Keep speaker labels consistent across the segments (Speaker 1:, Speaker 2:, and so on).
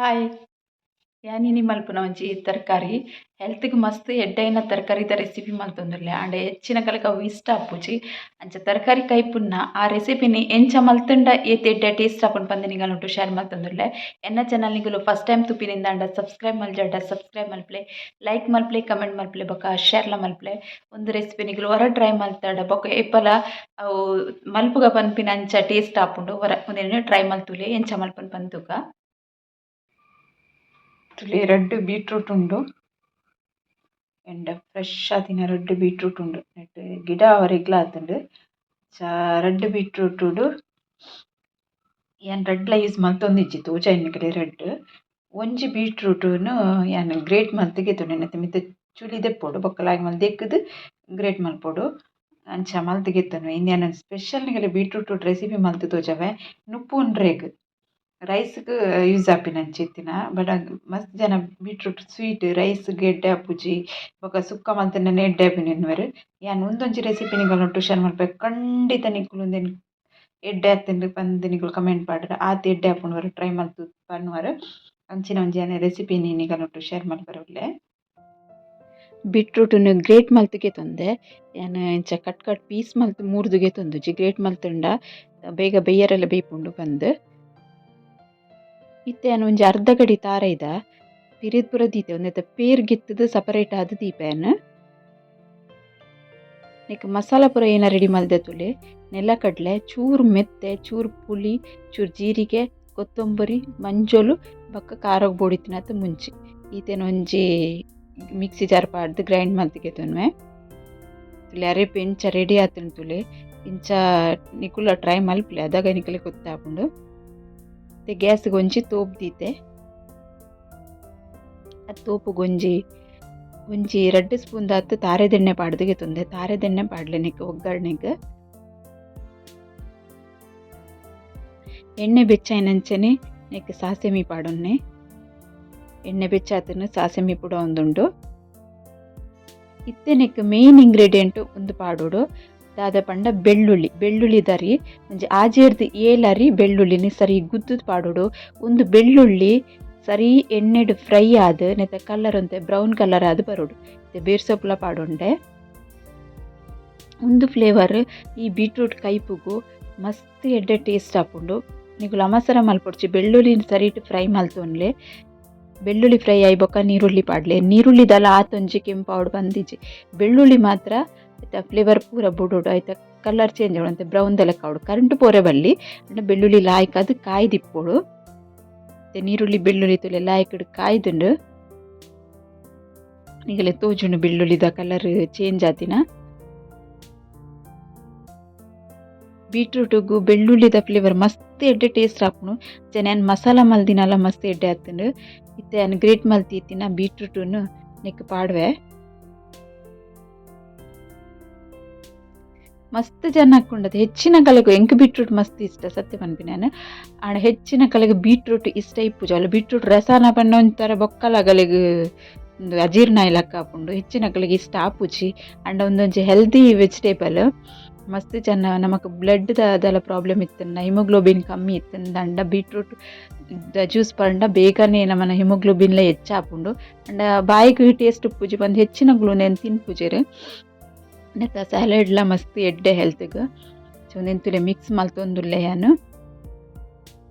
Speaker 1: Hi, ಯಾನ್ ಇನಿ ಮಲ್ಪುನ ಒಂಜಿ ತರಕಾರಿ ಹೆಲ್ತ್ಗ್ ಮಸ್ತ್ ಎಡ್ಡೆ ತರಕಾರಿದ ರೆಸಿಪಿ ಮಲ್ತೊಂದುಲ್ಲೆ. ಆಂಡ ಹೆಚ್ಚಿನಕಲೆಗ್ ಅವು ಇಷ್ಟ ಆಪುಜಿ. ಅಂಚ ತರಕಾರಿ ಕೈಪುನ್ನ ಆ ರೆಸಿಪಿನಿ ಎಂಚ ಮಲ್ತುಂಡ ಏತ್ ಎಡ್ಡೆ ಟೇಸ್ಟ್ ಆಪುಂಡು ಪಂದ್ ನಿಗಲ್ನೊಟ್ಟು ಶೇರ್ ಮಲ್ತೊಂದುಲ್ಲೆ. ಎನ್ನ ಚಾನಲ್ ನಿಗುಲು ಫಸ್ಟ್ ಟೈಮ್ ತೂಪಿನಿಂದಾಂಡ ಸಬ್ಸ್ಕ್ರೈಬ್ ಮಲ್ಜಾಡ ಸಬ್ಸ್ಕ್ರೈಬ್ ಮಲ್ಪುಲೆ, ಲೈಕ್ ಮಲ್ಪುಲೆ, ಕಮೆಂಟ್ ಮಲ್ಪುಲೆ ಬೊಕ ಶೇರ್ಲ ಮಲ್ಪುಲೆ. ಉಂದು ರೆಸಿಪಿ ನಿಗುಲು ಒರ ಟ್ರೈ ಮಲ್ತಡ ಬೊಕ ಏಪಲ ಅವು ಮಲ್ಪುಗ ಪನ್ಪಿನ ಅಂಚ ಟೇಸ್ಟ್ ಆಪುಂಡು. ಒರ ಉಂದೆನ್ ಟ್ರೈ ಮಲ್ತುಲೆ. ಎಂಚ ಮಲ್ಪುನು ಪಂದ್ ತೂಕ. ತುಲೆ ರಡ್ಡ್ ಬೀಟ್ರೂಟ್ ಉಂಡು. ಎಂಡ ಫ್ರೆಶ್ ಆತಿನ ರಡ್ಡ್ ಬೀಟ್ರೂಟ್ ಉಂಡು. ನೆಟ್ ಗಿಡ ಆವರೆಗ್ಲ ಆತುಂಡು. ಚ ರಡ್ಡ್ ಬೀಟ್ರೂಟ್ ಯಾನ್ ರಡ್ಡ್ಲ ಯೂಸ್ ಮಲ್ತೊಂದಿಜ್ಜಿ ತೋಜಾಯಿನ ನಿಕಲೆ ರಡ್ಡ್. ಒಂಜಿ ಬೀಟ್ರೂಟ್ ನು ಯಾನ್ ಗ್ರೇಟ್ ಮಲ್ತ್ ಗೆತೊಂಡೆ. ನೆತ್ತ ಮಿತ್ತ್ ಚುಲಿ ದೆಪ್ಪೊಡು ಬೊಕ್ಕ ಲಾಗಿಲ್ ಮಲ್ತ್ ದೆಕ್ಕುದು ಗ್ರೇಟ್ ಮಲ್ಪೊಡು. ಅಂಚ ಮಲ್ತ್ ಗೆತೊನುವೆ. ಇಂದು ಯಾನ್ ಸ್ಪೆಷಲ್ ನಿಕಲೆ ಬೀಟ್ರೂಟ್ ರೆಸಿಪಿ ಮಲ್ತ್ ತೋಜಾವೆ. ನುಪ್ಪು ಉಂಡ್ರೆಗ್ ರೈಸ್ಗ್ ಯೂಸ್ ಆಪಿನಂಚಿತ್ತಿನ ಬಟ್ ಮಸ್ತ್ ಜನ beetroot sweet rice ಗ್ ಎಡ್ಡೆ ಆಪುಜಿ ಬೊಕ ಸುಕ್ಕ ಮಲ್ತ್ಂಡನೆ ಎಡ್ಡೆ ಆಪಿನಿ ಎನ್ನುವೆರ್. ಯಾನ್ ಉಂದೊಂಜಿ ರೆಸಿಪಿ ನಿಕಲ್ನೊಟ್ಟು ಶೇರ್ ಮಲ್ಪುವೆ. ಖಂಡಿತ ನಿಕುಲು ಉಂದೆನ್ ಎಡ್ಡೆ ಆತ್ಂಡ್ ಪಂದ್ ನಿಕುಲು ಕಮೆಂಟ್ ಪಾಡರೆ ಆತ್ ಎಡ್ಡೆ ಆಪುಂಡು ಟ್ರೈ ಮಲ್ತ್ ಪನ್ನುವರ್. ಅಂಚಿನ ಒಂಜಿ ಯಾನ್ ರೆಸಿಪಿನಿ ನಿಕಲ್ನೊಟ್ಟು ಶೇರ್ ಮಲ್ಪರೆ ಉಲ್ಲೆ. ಬೀಟ್ರೂಟುನು ಗ್ರೇಟ್ ಮಲ್ತ್ ಗೆತೊಂದೆ. ಯಾನ್ ಇಂಚ cut cut piece ಮಲ್ತ್ ಮೂರ್ದು ಗೆತೊಂದುಜಿ. ಗ್ರೇಟ್ ಮಲ್ತ್ಂಡ ಬೇಗ ಬೆಯ್ಯರೆಲ ಬೇಯ್ಪುಂಡು ಪಂದ್. ಇತ್ತೆ ಯಾನ್ ಒಂಜಿ ಅರ್ಧ ಗಡಿ ತಾರೈದ ಪಿರಿದ್ ಪೂರ ದೀತೆ. ಉಂದೆತ ಪೇರ್ ಗಿತ್ತುದು ಸಪರೇಟ್ ಆದ್ ದೀಪೆ ಯಾನ್. ನೆಕ್ ಮಸಾಲ ಪೂರ ಏನ ರೆಡಿ ಮಲ್ದೆ ತೂಲೆ. ನೆಲಕಡ್ಲೆ, ಚೂರು ಮೆತ್ತೆ, ಚೂರು ಪುಳಿ, ಚೂರು ಜೀರಿಗೆ, ಕೊತ್ತಂಬರಿ, ಮಂಜೊಲು ಬೊಕ್ಕ ಖಾರಗ್ ಬೋಡಿತ್ತಿನಾತ್ ಮುಂಚಿ. ಈತೆನ್ ಒಂಜಿ ಮಿಕ್ಸಿ ಜಾರ್ ಪಾಡ್ದ್ ಗ್ರೈಂಡ್ ಮಲ್ತ್ ಗೆತೊನುವೆ. ತೂಲೆ ಅರೆಪು ಎಂಚ ರೆಡಿ ಆತುಂಡು ತೂಲೆ. ಇಂಚ ನಿಕುಲ ಟ್ರೈ ಮಲ್ಪುಲೆ ಅದಗ ನಿಕಲೆಗ್ ಗೊತ್ತಾಪುಂಡು. ಇತ್ತೆ ಗ್ಯಾಸ್ ಗ್ ಒಂಜಿ ತೋಪ್ ದೀತೆ. ಆ ತೋಪುಗ್ ಒಂಜಿ ಒಂಜಿ ರಡ್ಡ್ ಸ್ಪೂನ್ ದಾತ್ ತಾರೆದೆಣ್ಣೆ ಪಾಡ್ದ್ ಗೆತೊಂದೆ. ತಾರೆದೆಣ್ಣೆ ಪಾಡ್ಲೆ ನೆಕ್ಕ್ ಒಗ್ಗರಣೆಗ್. ಎಣ್ಣೆ ಬೆಚ್ಚ ಆಯಿನಂಚನೆ ನೆಕ್ಕ್ ಸಾಸೆಮಿ ಪಾಡೊನ್ನೆ. ಎಣ್ಣೆ ಬೆಚ್ಚ ಆತುಂಡ ಸಾಸೆಮಿ ಪುಡವೊಂದುಂಡು. ಇತ್ತೆ ನೆಕ್ಕ್ ಮೇನ್ ಇಂಗ್ರೀಡಿಯೆಂಟ್ ಉಂದು ಪಾಡೊಡು. ದಾದ ಪಂಡ ಬೆಳ್ಳುಳ್ಳಿ. ಬೆಳ್ಳುಳ್ಳಿದ ಅರಿ ಒಂಜಿ ಆಜೆರ್ದ್ ಏಲ್ ಅರಿ ಬೆಳ್ಳುಳ್ಳಿನ್ ಸರಿ ಗುದ್ದುದು ಪಾಡೊಡು. ಉಂದು ಬೆಳ್ಳುಳ್ಳಿ ಸರಿ ಎಣ್ಣೆಡ್ ಫ್ರೈ ಆದ್ ನೆತ್ತ ಕಲರ್ ಒಂತೆ ಬ್ರೌನ್ ಕಲರ್ ಆದ್ ಬರೊಡು. ಇತ್ತೆ ಬೇರ್ ಸೊಪ್ಪುಲ ಪಾಡೊಂಡೆ. ಉಂದು ಫ್ಲೇವರ್ ಈ ಬೀಟ್ರೂಟ್ ಕೈಪುಗು ಮಸ್ತ್ ಎಡ್ಡೆ ಟೇಸ್ಟ್ ಆಪುಂಡು. ನಿಕುಲು ಅಮಸರ ಮಲ್ಪೊಡ್ಚಿ ಬೆಳ್ಳುಳ್ಳಿನ್ ಸರಿಟ್ ಫ್ರೈ ಮಲ್ತೊನ್ಲೆ. ಬೆಳ್ಳುಳ್ಳಿ ಫ್ರೈ ಆಯಿ ಬೊಕ್ಕ ನೀರುಳ್ಳಿ ಪಾಡ್ಲೆ. ನೀರುಳ್ಳಿದಲ ಆತೊಂಜಿ ಕೆಂಪಾವೊಡು ಪಂದಿಜಿ. ಬೆಳ್ಳುಳ್ಳಿ ಮಾತ್ರ ಐತ ಫ್ಲೇವರ್ ಪೂರ ಬುಡೊಡು. ಐತ ಕಲರ್ ಚೇಂಜ್ ಆವೊಡು ಒಂತೆ ಬ್ರೌನ್ ದ ಲೆಕ್ಕ ಆವೊಡು. ಕರೆಂಟ್ ಪೋರೆ ಬಲ್ಲಿ. ಆಂಡ ಬೆಳ್ಳುಳ್ಳಿ ಲಾಯ್ಕ್ ಆದ್ ಕಾಯ್ದಿಪ್ಪೊಡು. ಇತ್ತೆ ನೀರುಳ್ಳಿ ಬೆಳ್ಳುಳ್ಳಿ ತೂಲೆ ಲಾಯ್ಕ್ಡ್ ಕಾಯ್ದುಂಡು. ನಿಗಲೆ ತೋಜುಂಡು ಬೆಳ್ಳುಳ್ಳಿದ ಕಲರ್ ಚೇಂಜ್ ಆತಿನ. ಬೀಟ್ರೂಟುಗು ಬೆಳ್ಳುಳ್ಳಿದ ಫ್ಲೇವರ್ ಮಸ್ತ್ ಎಡ್ಡೆ ಟೇಸ್ಟ್ ಆಪುಂಡು. ಅಂಚನೆ ಯಾನ್ ಮಸಾಲ ಮಲ್ದಿನಲ ಮಸ್ತ್ ಎಡ್ಡೆ ಆತ್ಂಡ್. ಇತ್ತೆ ಯಾನ್ ಗ್ರೇಟ್ ಮಲ್ತಿತ್ತಿನ ಬೀಟ್ರೂಟುನು ನೆಕ್ಕ್ ಪಾಡುವೆ. ಮಸ್ತ್ ಜನಕ್ ಉಂಡತೆ ಹೆಚ್ಚಿನಕಲೆಗ್ ಎಂಕ್ ಬೀಟ್ರೂಟ್ ಮಸ್ತ್ ಇಷ್ಟ ಸತ್ಯ ಪನ್ಪಿನ ಯಾನ್. ಆಂಡ ಹೆಚ್ಚಿನಕಲೆಗ್ ಬೀಟ್ರೂಟ್ ಇಷ್ಟ ಇಪ್ಪುಜಿ. ಅಲ್ಲ ಬೀಟ್ರೂಟ್ ರಸನ ಪಂಡ ಒಂಥರ ಬೊಕ್ಕಲ ಅಗಲೆಗ್ ಉಂದು ಅಜೀರ್ಣ ಆಯಿಲಕ್ಕ ಆಪುಂಡು. ಹೆಚ್ಚಿನಕಲೆಗ್ ಇಷ್ಟ ಆಪುಜಿ. ಆಂಡ ಉಂದೊಂಜಿ ಹೆಲ್ದಿ ವೆಜಿಟೇಬಲ್. ಮಸ್ತ್ ಜನ ನಮಕ್ ಬ್ಲಡ್ ದ ದಾಲ ಪ್ರಾಬ್ಲಮ್ ಇತ್ತ್ಂಡ ಹಿಮೋಗ್ಲೋಬಿನ್ ಕಮ್ಮಿ ಇತ್ತ್ಂಡ ಬೀಟ್ರೂಟ್ ದ ಜ್ಯೂಸ್ ಪರ್ಂಡ ಬೇಗನೆ ನಮನ ಹಿಮೋಗ್ಲೋಬಿನ್ ಲ ಹೆಚ್ಚ ಆಪುಂಡು. ಆಂಡ ಬಾಯಿಗ್ ಟೇಸ್ಟ್ ಇಪ್ಪುಜಿ ಪಂದ್ ಹೆಚ್ಚಿನಕುಲು ಉಂದೆನ್ ತಿನ್ಪುಜೆರ್. ನೆತ್ತ ಸ್ಯಾಲಡ್ ಲ ಮಸ್ತ್ ಎಡ್ಡೆ ಹೆಲ್ತ್ ಗ್. ಉಂದೆನ್ ತೂಲೆ ಮಿಕ್ಸ್ ಮಲ್ತೊಂದುಲ್ಲೆ ಯಾನ್.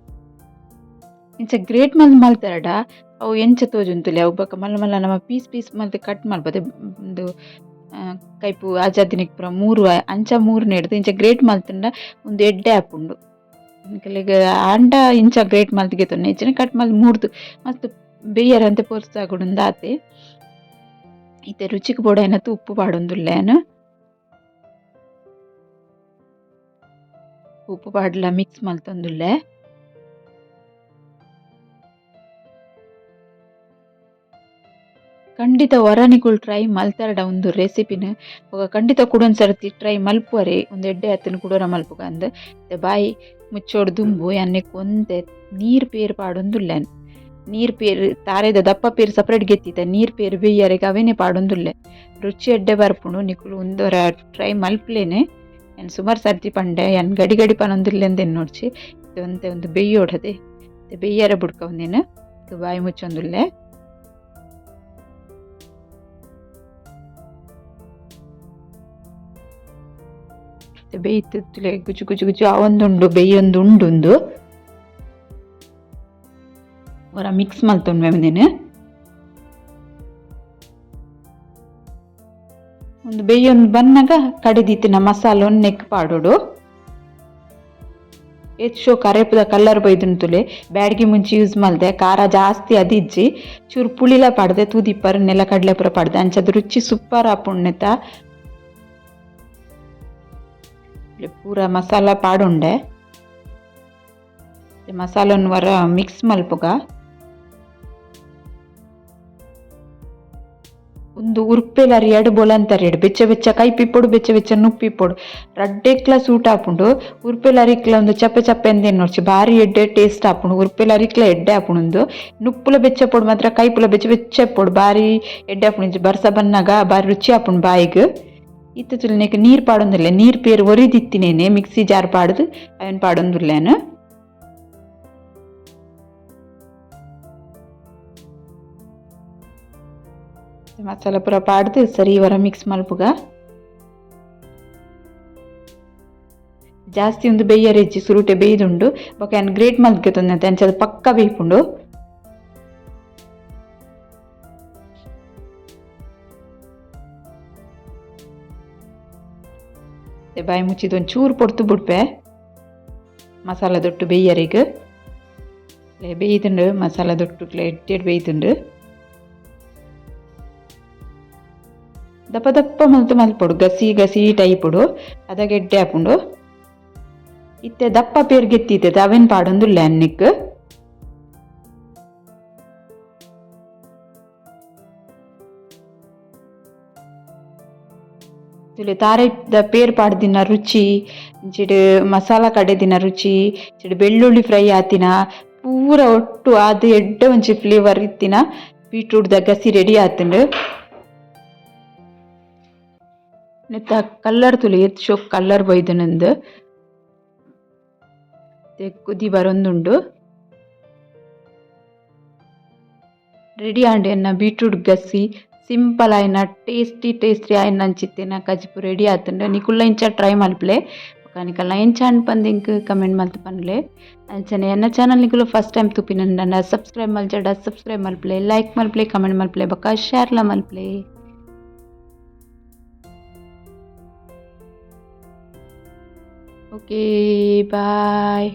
Speaker 1: ಇಂಚ ಗ್ರೇಟ್ ಮಲ್ತ್ ಮಲ್ತರಡ ಅವು ಎಂಚ ತೋಜುಂಡು ತೂಲೆ ಅವು ಬೊಕ ಮಲ್ಲ ಮಲ್ಲ ನಮ ಪೀಸ್ ಪೀಸ್ ಮಲ್ತ್ ಕಟ್ ಮಲ್ಪೊಡು ಉಂದು ಕೈಪು ಆಜಾದಿನಿಕ್ ಪೂರ ಮೂರು ಅಂಚ ಮೂರು ನೆಡ್ದ್ ಇಂಚ ಗ್ರೇಟ್ ಮಲ್ತ್ಂಡ ಉಂದು ಎಡ್ಡೆ ಆಪುಂಡು. ನಿಕಲೆಗ್ ಆಂಡ ಇಂಚ ಗ್ರೇಟ್ ಮಲ್ತ್ ಗೆತೊನ್ನೆ ಇಜ್ಜಿಂಡ ಕಟ್ ಮಲ್ತ್ ಮೂರ್ದು ಮಸ್ತ್ ಬೇಯರೆ ಒಂತೆ ಪೊರ್ತು ಆವೊಡು ಉಂದು ಆತೆ. ಇತ್ತೆ ರುಚಿಕ್ ಬೋಡಾಯಿನಾತ್ ಉಪ್ಪು ಪಾಡೊಂದುಲ್ಲೆ ಯಾನ್. ಉಪ್ಪು ಪಾಡ್ಲ ಮಿಕ್ಸ್ ಮಲ್ತೊಂದುಲ್ಲೆ. ಖಂಡಿತ ಒರ ನಿಕುಲು ಟ್ರೈ ಮಲ್ತರಡ ಉಂದು ರೆಸಿಪಿನ್ ಬೊಕ ಖಂಡಿತ ಕುಡೊಂಜಿ ಸರ್ತಿ ಟ್ರೈ ಮಲ್ಪುವರೆ ಉಂದು ಎಡ್ಡೆ ಆತುಂಡು ಕುಡೊರ ಮಲ್ಪುಗ ಅಂದ್. ಇತ್ತೆ ಬಾಯಿ ಮುಚ್ಚೊಡು ದುಂಬು ಯಾನ್ ನೆಕ್ಕ್ ಒಂತೆ ನೀರ್ ಪೇರ್ ಪಾಡೊಂದುಲ್ಲೆ ಯಾನ್. ನೀರ್ ಪೇರ್ ತಾರೆದ ದಪ್ಪ ಪೇರ್ ಸಪರೇಟ್ ಗೆತ್ತಿತ್ತೆ ನೀರ್ ಪೇರ್ ಬೇಯರೆಗ್ ಅವೆನೆ ಪಾಡೊಂದುಲ್ಲೆ. ರುಚಿ ಎಡ್ಡೆ ಬರ್ಪುಂಡು ನಿಕುಲು ಉಂದೊರ ಟ್ರೈ ಮಲ್ಪುಲೆನೆ. ಯಾನ್ ಸುಮಾರ್ ಸರ್ತಿ ಪಂಡೆ ಯಾನ್ ಗಡಿ ಗಡಿ ಪನೊಂದುಲ್ಲೆ ಅಂದ್ ಎನ್ನೊಡ್ಚಿ. ಇತ್ತೆ ಒಂತೆ ಉಂದು ಬೇಯೋಡತೆ. ಇತ್ತೆ ಬೇಯರೆ ಬುಡ್ಕ ಉಂದೆನ್. ಐಕ್ ಬಾಯಿ ಮುಚ್ಚೊಂದುಲ್ಲೆ. ಬೇಯ್ತುಲೆ ಗುಜು ಗುಜು ಗುಜು ಆವೊಂದುಂಡು ಬೇಯೊಂದು ಉಂಡು. ಒರ ಮಿಕ್ಸ್ ಮಲ್ತೊನ್ವೆ ಒಂದೆನ್. ಒಂದು ಬೇಯೊಂದು ಬನ್ನಗ ಕಡೆದಿತ್ತಿನ ಮಸಾಲೊನ್ ನೆಕ್ ಪಾಡೊಡು. ಏತ್ ಶೋ ಕರೇಪುದ ಕಲ್ಲರ್ ಬೈದುಂತುಲೆ ಬ್ಯಾಡ್ಗಿ ಮುಂಚಿ ಯೂಸ್ ಮಲ್ದೆ ಖಾರ ಜಾಸ್ತಿ ಅದಿಜ್ಜಿ ಚೂರು ಪುಳಿಲ ಪಾಡ್ದೆ ತೂದಿಪ್ಪರ್ ನೆಲ ಕಡಲೆ ಪೂರ ಪಾಡ್ದೆ ಅಂಚದ ರುಚಿ ಸೂಪರ್ ಆಪುಂಡು. ಪೂರ ಮಸಾಲ ಪಾಡುಂಡೆ ಮಸಾಲನ್ ವರ ಮಿಕ್ಸ್ ಮಲ್ಪುಗ. ಒಂದು ಉರ್ಪೆಲ ಅರಿಯಡ್ ಬೊಲಂತರಿಯಡ್ ಬೆಚ್ಚ ಬೆಚ್ಚ ಕೈಪಿಪ್ಪೊಡು ಬೆಚ್ಚ ಬೆಚ್ಚ ನುಪ್ಪಿಪ್ಪೊಡು ರಡ್ಡೆಕ್ಲ ಸೂಟ್ ಆಪುಂಡು. ಉರ್ಪೆಲ ಅರಿಕ್ಲ ಒಂದು ಚಪ್ಪೆ ಚಪ್ಪೆ ಅಂದೇನು ಬಾರಿ ಎಡ್ಡೆ ಟೇಸ್ಟ್ ಆಪುಂಡು. ಉರ್ಪೆಲ ಅರಿಕ್ಲ ಎಡ್ಡೆ ಆಪುಂಡು. ನುಪ್ಪುಲ ಬೆಚ್ಚ ಪೊಡು ಮಾತ್ರ ಕೈಪುಲ ಬೆಚ್ಚ ಬೆಚ್ಚ ಪೊಡು ಬಾರಿ ಎಡ್ಡೆ ಆಪುಂಡು. ಬರ್ಸ ಬನ್ನಗ ಬಾರಿ ರುಚಿ ಆಪುಂಡು ಬಾಯಿಗ್. ಇತ್ತೆ ತುಲಿನೆಕ್ ನೀರು ಪಾಡೊಂದುಲ್ಲೆ ನೀರು ಪೇರು ಒರಿದಿತ್ತಿನೇನೆ ಮಿಕ್ಸಿ ಜಾರ್ ಪಾಡ್ದು ಅವೆನ್ ಪಾಡೊಂದುಲ್ಲೇನು. ಮಸಾಲ ಪೂರ ಪಾಡ್ದು ಸರಿ ವರ ಮಿಕ್ಸ್ ಮಲ್ಪುಗ. ಜಾಸ್ತಿ ಒಂದು ಬೇಯರೆಜ್ಜಿ ಸುರುಟೆ ಬೇಯ್ದುಂಡು ಬೊಕ ಯಾನ್ ಗ್ರೇಟ್ ಮಲ್ತ್ಗೆತೊಂದೆ ಅಂಚ ಅದು ಪಕ್ಕ ಬೇಯ್ಪುಂಡು. ಬಾಯಿ ಮುಚ್ಚಿದ ಒಂದು ಚೂರು ಪೊರ್ತು ಬುಡ್ಪೆ ಮಸಾಲ ದೊಟ್ಟು ಬೇಯರಿಗ್ ಬೇಯ್ದುಂಡು ಮಸಾಲ ದೊಟ್ಟು ಎಡ್ಡೆಡ್ ಬೇಯ್ದುಂಡು. ದಪ್ಪ ದಪ್ಪ ಮಲ್ತು ಮಲ್ಪೊಡು ಗಸಿ ಗಸಿ ಟೈಪುಡು ಅದಾಗ ಎಡ್ಡೆ ಆಪುಂಡು. ಇತ್ತೆ ದಪ್ಪ ಪೇರ್ ಗೆತ್ತಿತ್ತೆ ಅವೆನ್ ಪಾಡೊಂದುಲ್ಲೆ ಅನ್ನಿಕ್. ತುಲೆ ತಾರೈದ ಪೇರ್ ಪಾಡ್ದಿನ ರುಚಿ ಇಂಚಿಡ್ ಮಸಾಲ ಕಡೆದಿನ ರುಚಿ ಇಂಚಿಡ್ ಬೆಳ್ಳುಳ್ಳಿ ಫ್ರೈ ಆತಿನ ಪೂರ ಒಟ್ಟು ಅದು ಎಡ್ಡೆ ಒಂಜಿ ಫ್ಲೇವರ್ ಇತ್ತಿನ ಬೀಟ್ರೂಟ್ ದ ಗಸಿ ರೆಡಿ ಆತುಂಡು. ನೆತ್ತ ಕಲ್ಲರ್ ತುಲೆ ಏತ್ ಶೋಕ್ ಕಲ್ಲರ್ ಬೈದುನಂದು ಕುದಿ ಬರೊಂದುಂಡು. ರೆಡಿ ಆಂಡ್ ಎನ್ನ ಬೀಟ್ರೂಟ್ ಗಸಿ ಸಿಂಪಲ್ ಆಯಿನ ಟೇಸ್ಟಿ ಟೇಸ್ಟಿ ಆಯಿನ ಕಜಿಪು ರೆಡಿ ಆತುಂಡು. ನಿಕುಲ್ಲ ಇಂಚ ಟ್ರೈ ಮಲ್ಪುಲೆ ಬೊಕ ನಿಕಲ್ನ ಎಂಚ ಆಂಡ್ ಪಂದ್ ಎಂಕ್ ಕಮೆಂಟ್ ಮಲ್ತ್ ಪನ್ಲೆ. ಅಂಚನೆ ಎನ್ನ ಚಾನಲ್ ನಿಕುಲು ಫಸ್ಟ್ ಟೈಮ್ ತೂಪಿನಂಡ ಸಬ್ಸ್ಕ್ರೈಬ್ ಮಲ್ಜಡ ಸಬ್ಸ್ಕ್ರೈಬ್ ಮಲ್ಪುಲೆ ಲೈಕ್ ಮಲ್ಪುಲೆ ಕಮೆಂಟ್ ಮಲ್ಪುಲೆ ಬೊಕ ಶೇರ್ಲ ಮಲ್ಪುಲೆ. Okay bye.